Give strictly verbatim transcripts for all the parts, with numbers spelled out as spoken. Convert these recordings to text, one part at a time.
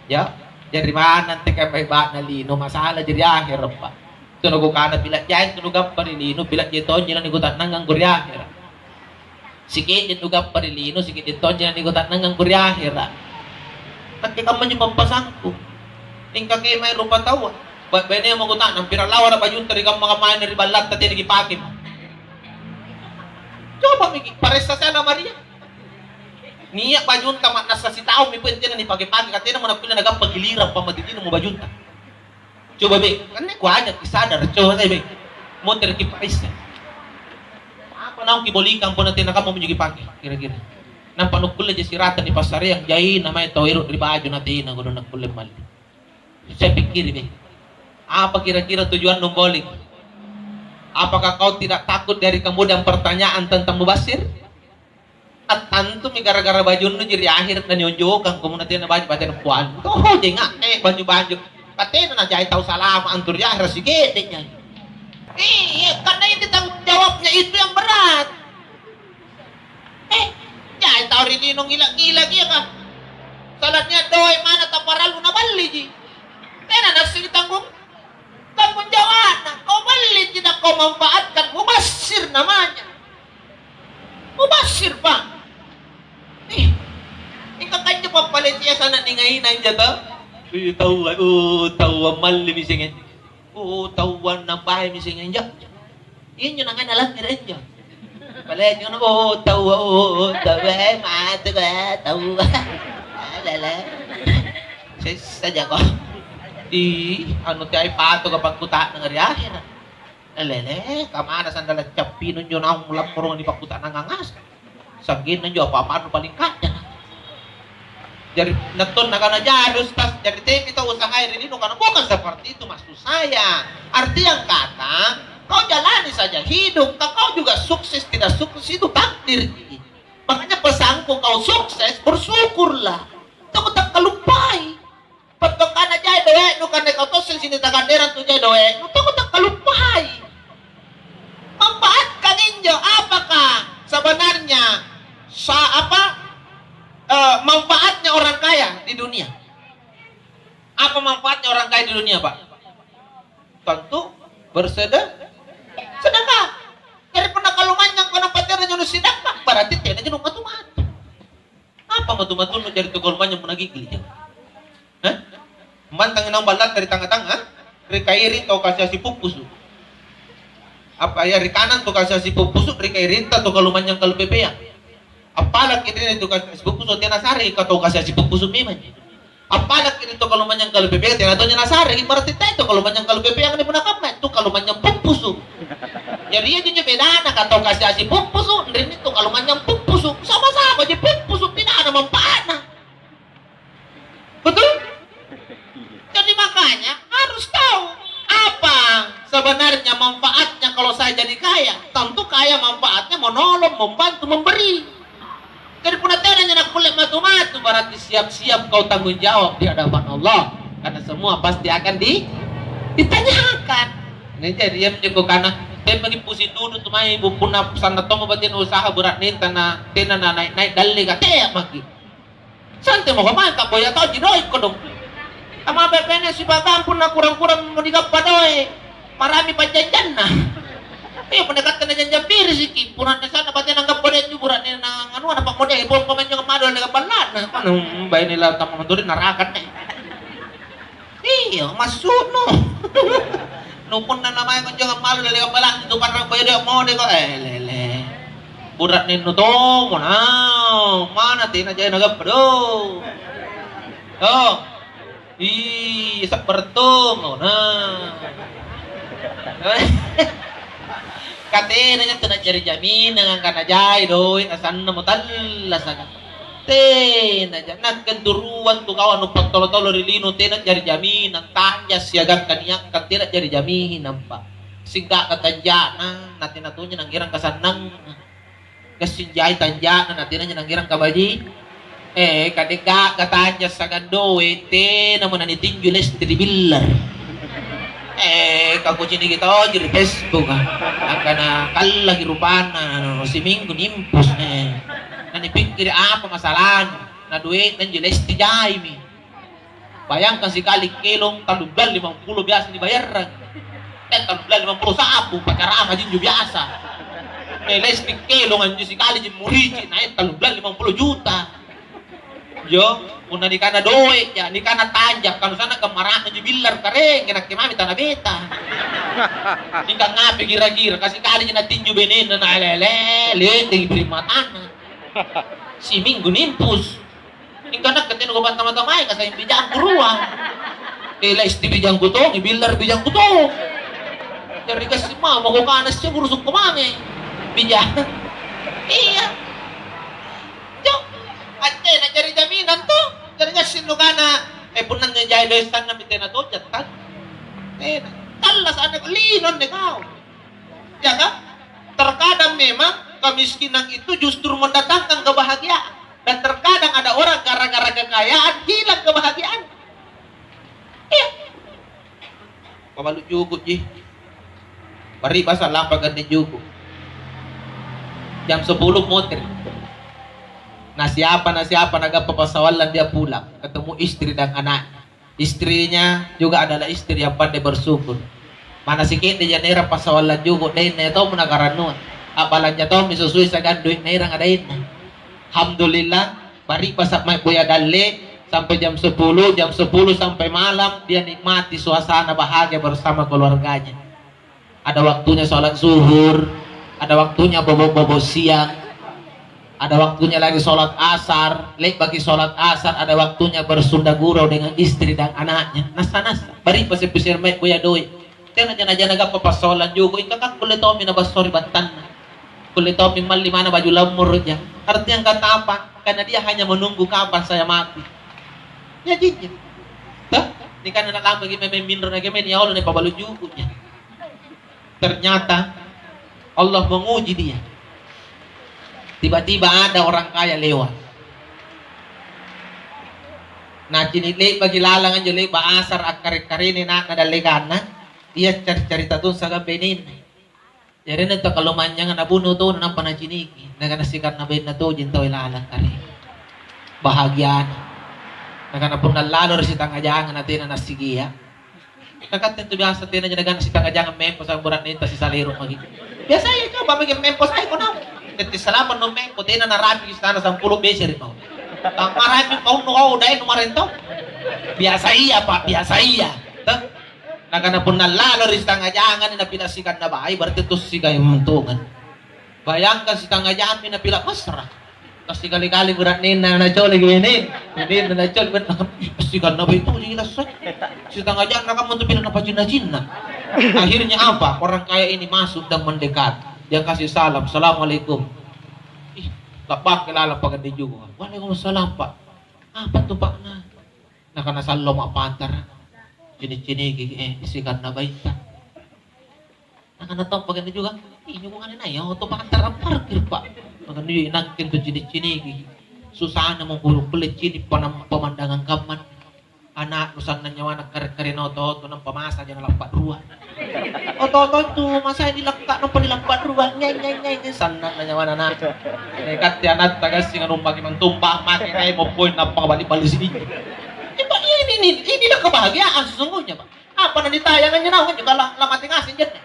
Ya, jari manang teka hebatna lino, masalaji ri akhera, Pak. Tuna kukana pila jai tunu gappa ri lino, pila jai tonji na nikuta'nangang ko ri akhera. Sike'de' nugappa ri lino, sike'de' tonji na nikuta'nangang ko ri akhera. Nakke kammaji pappasangku. Mingka kemae rupataua. Ba-, bainemo kuta'nang, pira lawara bajunta ri kamma-kammaya ri ballatta tena kipake. Coba miki, paressa sana Maria. Nia' bajunta ma'nassa sitaung mi pun tena nipake-pake, ka tenamo nakkulle nagappa gilirang pammatitinomo bajunta. Coba be, kanne kuajakki sadar, coba sai be. Monterki paressa. Apa naung kibolikang punna tena kamma minjo kipake, kira-kira. Nampa nukkulle je sirata nipassareang jaina mae tau ero' ri baju na tena kodong nakkulle malli. Saya pikkiri be. Apa kira-kira tujuannu boli? Apakah kau tidak takut dari kemudian pertanyaan tentang mubasir? Attantumi gara-gara bajunnu ji ri akhir na nionjokang ko muna tena baju batena kuanu. Toho jenga eh baju-baju. Katena na jai tau salama antu ri akhir sike'de' jai. Iya, karena ini tanggung jawabnya itu yang berat. Eh, jai tau ri lino ngila-ngila iya ka. Salahnya doe mana taparallu na balli ji. Tena nassing tanggung tanggung jawabna. Kau balli tidak kau manfaatkan mubasir namanya. Mubasir, Pak. Ih, mingka kanjo pappaleciang sana ningaina injo to. Ih, taua, oh, taua malli mi seng. Oh, taua nambahe mi seng injo. Injo nangaina langngere injo. Paleci ngono, oh, taua, oh, taua, eh, mate ba, taua. Alele. Sessa jako. Ih, anu teai patoka pakkuta'nang ri akhera. Lele, kamana sandala cappinu injo naung lammoro nipakkuta'nangang ngaseng. Sanggenna injo apa-apanu paling kajjana. Jari nattonna kana jari Ustaz, jari tepi tau usahai ri lino kana bukan seperti itu maksud saya. Arti yang kata, kau jalani saja hidup, ka kau juga sukses tidak sukses itu takdir. Makanya pesanku kau sukses, bersyukurlah. Tau takkaluppai. Pattongkana jai doe'nu, kanre kau tosseng sini takanderang tu jai doe'nu, toko takkaluppai. Manfaatkan injo, apakah sebenarnya sa-, apa, eh, manfaatnya orang kaya di dunia? Apa manfaatnya orang kaya di dunia, Pak? Tentu bersede-, sedekah. Jadi punna kalumanynyang ko nampa tena nyono sidakka, berarti tena nyono matu-matu. Apa matu-matunnu jari tu kalumanynyang punna giggili jang? Hah? Mantangi naung ballatta ri tangnga-tangnga, ri kairing tau kasi-asi puppusu. Apa ya ri kanang tu kasi-asi puppusu, ri kairingta tu kalumanynyang kalupepea. Appalaki ri tu kasi-asi puppusu tena sare ka tau kasi-asi puppusu memang. Appalaki ri tu kalumanynyang kalupepea tena tonja nasare, berarti tae tu kalumanynyang kalupepea ni punna kamma tu kalumanynyang puppusu. Jari iya jinjo bedana ka tau kasi-asi puppusu, ri tu kalumanynyang puppusu. Sama-sama ji puppusu, tidak ada manfaatna. Betul? Jadi makanya harus tahu apa sebenarnya manfaatnya kalau saya jadi kaya. Tentu kaya manfaatnya menolong, membantu, memberi. Jadi punna tenanya nakkulle matu-matu, berarti siap-siap kau tanggung jawab di hadapan Allah. Karena semua pasti akan di-, ditanyakan. Nah, jadi iya maki kukana, temmaki pusing dudu tu mae, bu, punna sanna tommo batena usaha bura'nenta na tena na naik-naik dalle ka, tea maki. Sante mako maka boya tau ji doe kodong. Tama bepene sipatang punna kurang-kurang mo digappa doe. Marami pajjanjanna. Iya punna katte na janjang birisiki, purana sana batena gappa doe tu bura'ne na anua na pammodeang, pong pamenjo malu le gappa lana. Mana baine la tamma mandori narakan ne. Iya, maksudnu. Nu punna namae kunjo ammalu lele ambalang tu panrang boya doe mode ko, eh, lele. Bura'ne nu tomo na, mana tena jai nagappa do. Oh. Ih, sabbar tomo na. Katena nyantu nacari jaminang angkana jai doe, asanna mo tallasaka. Tenaja, nakke antu ruang tu kau anu pattolo-tolo ri lino, tena jari jaminang, tanja siagang kaniakkang tena jari jaminang, Pak. Singka'ka tanja'na, na tena tonja nangngerang kasannangang. Gassing jai tanja'na, na tenanja nangngerang kabaji. Eh, kadengka tanja siagang doe, tenamo nanitinju lesti ri biller. Eh, kakuciniki tonji ri Facebook, ah. Angkana kallaki rupanna, siminggu nimpus, eh. Nanipikkiri apa masalahna. Na due'na anjo lesti jaimi. Bayangkan sikali kelong tallung bulan limang pulo biasa nibayarrang. Eh, tallung bulan limang pulo sabu, pacarama jinjo biasa. Eh, lesti kelong anjo sikali ji muriji, naik tallung bulan limang pulo juta. Jo, punna nikana doe', ja, nikana tanja', kalau sana gammara'na ji billar kareng, nakke mami tana beta. Mingka ngape gira-gira, kasi kali ji natinju benenna, na lele, lete biring matana. Siminggu nimpus. Mingka nakke tena kupanta-mata mae, kasayang bijangku rua. Eh, lesti bijangku tongi, billar bijangku tong. Jari gassing mamo ko kana sia burusukku mange. Bijang. Iya. Jo, attena jari jaminan to. Jari gassing nukana, eh, punna anne jai doe' sannang mi tena to jattang. Tena. Tallasa' anne lino anne kau. Ya kan? Terkadang memang kemiskinan itu justru mendatangkan kebahagiaan. Dan terkadang ada orang gara-gara kekayaan hilang kebahagiaan. Iya. Pabalu juku' ji. Bari'basa' lampa ganti juku'. Jam sepuluh moteri. Na siapa, na siapa nagappa passawallang dia pulang. Ketemu istri dan anaknya. Istrinya juga adalah istri yang pandai bersyukur. Mana sike'de' ja naerang passawallang juku', daenna iya tommo nakarannuang. A'balanja tommi sesuai siagang duit naerang adaenna. Alhamdulillah, bari'basa' mae boya dalle' sampai jam sepuluh, jam sepuluh sampai malam dia nikmati suasana bahagia bersama keluarganya. Ada waktunya sholat zuhur, ada waktunya bobo-bobo siang, ada waktunya lagi sholat asar, le'baki sholat asar, ada waktunya bersunda gurau dengan istri dan anaknya. Nassa-nassa, bari'basa' pisseng mae boya doe'. Tena jana-jana gappa passawallang juku', ingka kan kulle tommi nabassori battanna. Kulle tommi malli mana baju lammoroja. Artinya kata apa? Karena dia hanya menunggu kapan saya mati. Ya, jinji. Tah? Nikana nalambaki memeng minro nage mae niolo ni pabalu juku'ja. Ternyata Allah menguji dia. Tiba-tiba ada orang kaya lewat. Nacini' le'baki lalang anjo le'ba' asar akkare-karene na, na dallekanna, ia cari-carita tong siagang benenna. Jari anne tau kalumanynyanga nabuno tona nampa naciniki, nakana sikanna bainna tojeng tau ilalang kare. Bahagiana. Nakana punna lalo ri sitangnga jangang na tena nassigia. Nakatte intu biasa tenaja naganna sitangnga jangang mempo, saba' bura'nenta sisalero' maki'. Biasaya coba maki' mempo saiko naung. Tette salapang no mempo, tena narapi istana sampulo besere' mau. Tammarapi paunnu kau daeng nu maraeng tau. Biasa iya, Pak, biasa iya. Tah? Nakana punna lalo ri sitangnga jangang napila' sikanna bai, berarti tu sikai mentongan. Bayangkan sitangnga jammi napila' mesra. Tassikali-kali bura'nenna nacoleki bene, benenna nacoleki, "Ih, sikanna bai tu lasa." Sitangnga jangang kamma tu pila' napacinna-cinna. Akhirnya apa? Orang kaya ini masuk dan mendekat. Dia kasih salam, "Assalamualaikum." Ih, labbangki lalang paganti juku'. "Waalaikumsalam, Pak." "Apa tu, Pak?" Nah. Nakana, "Sallo ma'pantara'. Cini'-ciniki, eh, sikanna baitta." Nakana tau paganti juku', "Ih, injo kungane nai oto pantara' parkir, Pak." Nakana, "Iya, inakke antu cini'-ciniki. Susana mo kulle cini' panam-, pemandangan kamma. Ana'nu sannang nyawana kare-karena oto-oto, nampa masa aja nalappa' rua." Oto-oto tu masai nilakka', nampa nilappa' rua, nyai, nyai, nyai, nyai, sanna'na nyawana ana'. Ikatte anatta gassing anumpaki mantumpa, maki ngai moppoi nappaka bali-bali sidin. Coba ini, ini, inilah kebahagiaan sesungguhnya, Pak. Apa nanitayang anjo naung anjo, ka la-, lamate ngaseng jenne.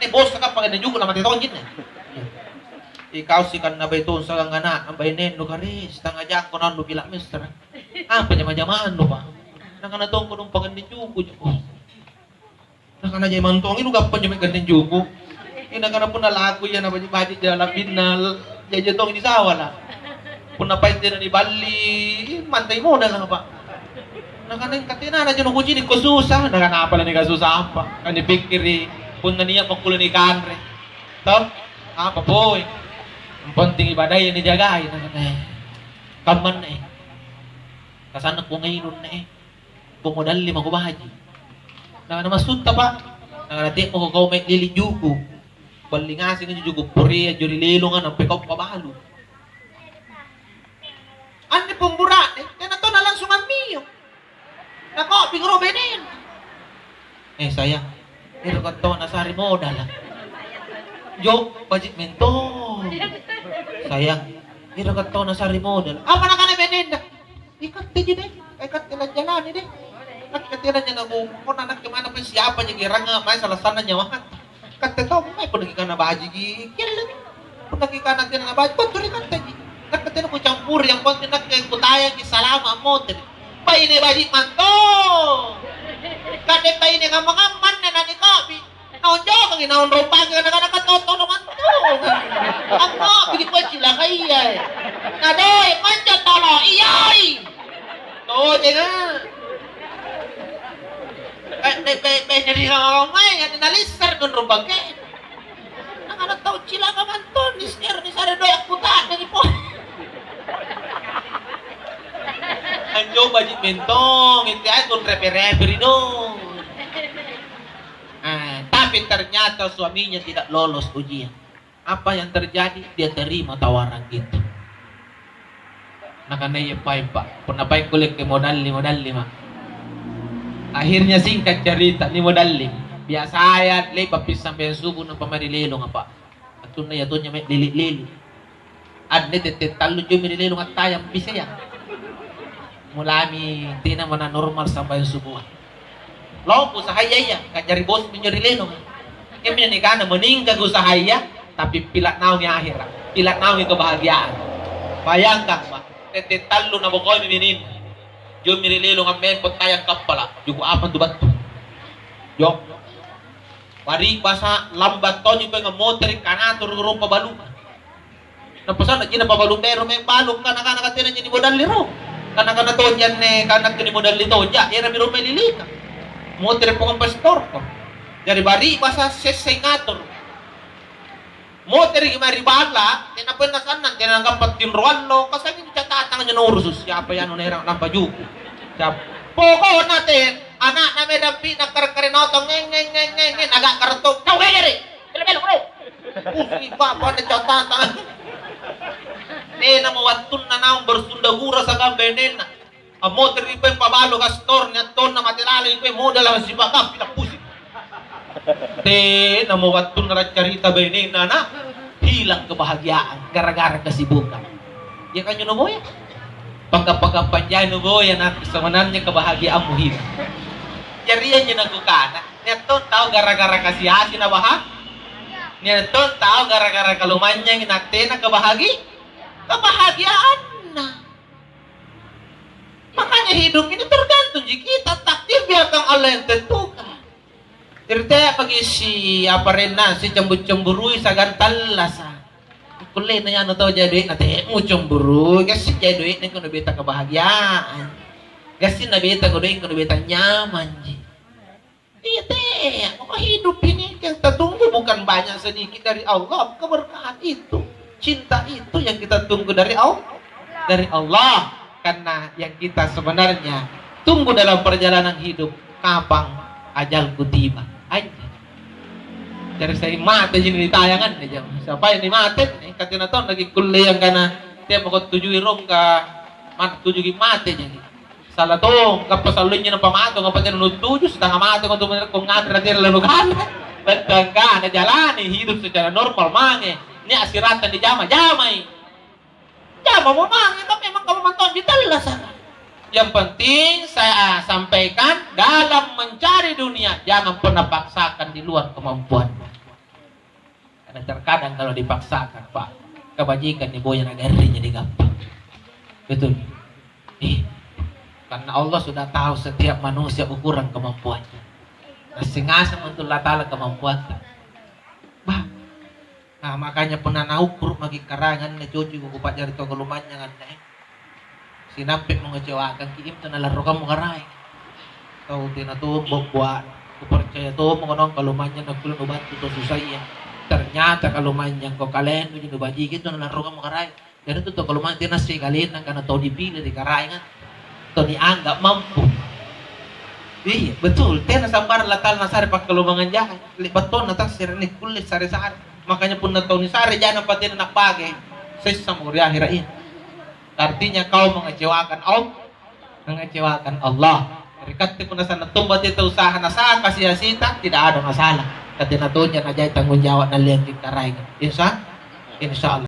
Nia' bosa kapang anne juku' lamate tong jenne. Ikau sikanna bai tong siagang ana', bainennu kare, sitangnga jangko naung nupila' mesra. Apa jama-jamannu, Pak? Nakana tong kodong paganti juku'. Nakana, "Jai mantong, inugappa injo mae gandeng juku'." Ih, nakana, "Punna laku iya nabaji'-baji' ja la'binna, jaji tong nisawala'. Punna paeng tena niballi, mantai modala, Pak." Nakana, "Engka tenana ja nukucini' ko susa." Nakana, "Apa lanikasusaang, Pak? Kan nipikkiri punna nia' makkulle nikanre. Toh? Apa poi? Yang penting ibadaya nijagai." Nakana, "Eh, kammanna, eh? Kasanna kungainunna, eh." Pamodalli mako baji'. Nakana, "Massutta, Pak?" Nakana, "Te'mako kau mae lili' juku'. Balli ngaseng injo juku' porea anjo ri lelonga nampa kau pabalu'." Anne pong bura'ne, tena tona langsung ammio. Nakopi guru benena. "Eh, sayang, ero' ka tau nasare modala." "Jo, baji' mentong. Sayang, ero' ka tau nasare modala." Apa nakana benena? "Ikatte ji deh, ikatte najalani deh." Nakke tena nyana gumona, nakke manapa siapa ji geranga mae salasanna nyawata. Katte tau mae punna kikana bajiki, kiallemi. Punna kikana tena nabaji, battu ri katte ji. Nakke tena kucampuri, yang penting nakke kutayaki salama motere. Baine baji manto. Kade baine kamma-kamma anne nanikopi. Naung jokangi, naung rombangi, kadang-kadang kan totolo mantu. Ammo, bikin gua cilaka iya, eh. Nadoi, manjo tolo, iyai. Tojenga. Eh, be, be, be, jadi ngomong mai, ada nalisar don rombangke. Nang ada tau cilaka mantu, nisero, nisare doi akkuta'nangi po. Anjo baji mentong, itu aja tun repe-repe ri dong. Eh, tapi ternyata suaminya tidak lolos ujian. Apa yang terjadi? Dia terima tawaran itu. Nakana, "Iya, paeng, Pak. Punna paeng kulle ke modalli, modalli, Mak." Akhirnya singkat cerita, ni modalli. Biasaya le'ba' pi sambayang subuh nampa mae ri lelong apa. Wattunna iya tonja mae lili-lili. Anne tette tallu jommi ri lelong attayang bisaya. Mulami tena mana normal sambayang subuh. Lompo sahaya iya, kajari bosmi injo ri lelong. Iami nikana meninggal usahaya, tapi pila naungi ahera, pila naungi kebahagiaan. Bayangkan, Pak, tette tallu nabokoimi mininna. Jommi ri lelong ammempo tayang kappala, juku apa tu battu. Jok. Pari'basa, lambat tonji pengang motere' kanatoro' rompa balunga. Napasanna ji napabalu bero mae balung kana-kana katena ji nimodalli ro. Kana-kana tonji anne kana tu nimodalli tonja, erami ro mae lilika. Motere' pokong pastorko. Jari bari'basa sessai ngatur. Motereki mae ri balla, tena penna sannang, tena nagappa tinro allo, kasanging catatang anjo naurusu siapa anu naerang lampa juku. Siapa? Pokokna te, ana'na mae dampi'na kare-kare notong, ngeng, ngeng, ngeng, ngeng, ngeng, nagakkara' tong. Kau gagere! Belo-belo, bro! Pusing bapa anne catatang. Tenamo wattunna naung bersunda gurasa gambenenna. Ammotere' ri peng pabalu kastor, nia' tonna mate laleng ri peng modala sipakappi tappusi. Tenamo wattunna laccarita bainenna, na hilang kebahagiaan gara-gara kesibukan. Iya kanjo nuboya. Paka-paka panjai nuboya, na sebenarnya kebahagiaanmu hilang. Jari anjo nakukana, nia' tong tau gara-gara kasi-asi na baha-, nia' tong tau gara-gara kalumanynyangi na tena kebahagi-, kebahagiaanna. Makanya hidup ini tergantung ji kita, takdir biarkan Allah yang tentukan. Ceritai bagi si aparenna, si cemburu-cemburui sagan tallasa. Kulle na anu tau jai doe'na, temu cemburui, gassing jai doe'na, kono beta kebahagiaan. Gassing na beta ko doe'na, kono beta nyaman ji. Iya, tea, maka hidup ini yang kita tunggu bukan banyak sedikit dari Allah, keberkahan itu, cinta itu yang kita tunggu dari Allah, dari Allah. Karena yang kita sebenarnya tunggu dalam perjalanan hidup, kapan ajalku tiba. Anjing. Jari sai mate ji nitayangan nih, jam. Siapa yang mate nih? Katena tong lagi kulle yang kana, tiap mako tujui rongka, mana tujuki mate jadi. Sala tong, gappa sallo injo napamatong, apa tena nutuju, setengah matong untuk menerkong nganre, tena lalu kanre. Tentang kana jalani hidup secara normal mange. Nia' sirata dijama, jamai. Jamamo mange, tapi memang kamu mantong ditallasa. Yang penting saya sampaikan, dalam mencari dunia, jangan pernah paksakan di luar kemampuan. Karena terkadang kalau dipaksakan, Pak, kebajikan niboya nagarring jadi gampang. Betul? Ih, karena Allah sudah tahu setiap manusia ukuran kemampuannya. Ngaseng-ngaseng untuk Allah Ta'ala kemampuanta. Bah, nah, makanya punna naukkuru' maki' Karaeng anne, coco'ko kupa'jari tau kalumanynyang anne. Sinampe'mo ngecewakangki', iamintu nalarrokammo Karaeng. Tau tena tommo bua', kuparcaya tommo naung kalumanynyang nakkulle nubantu tau susaya. Ternyata kalumanynyangko kalennuji nubajiki, iamintu nalarrokammo Karaeng. Jari, antu tau kalumanynyang tena nassai kalenna angkana tau nipile ri Karaenga, tau nianggap mampu. Iya, betul. Tena sambarang Allah Ta'ala nasare pakkalumangang jaha. Le'ba' tonna tassere' nikkulle sare-sare. Makanya punna tau nisare jaha'na pa tena nappake, sessamo ri ahera' iya. Artinya kau mengecewakan Allah, mengecewakan Allah. Ri katte punna sanna' tommo tette usaha nasaka sia-siata, tidak ada masalah. Ka tena tonja najai tanggung jawab nalleangki' Karaenga. Insya, insya Allah.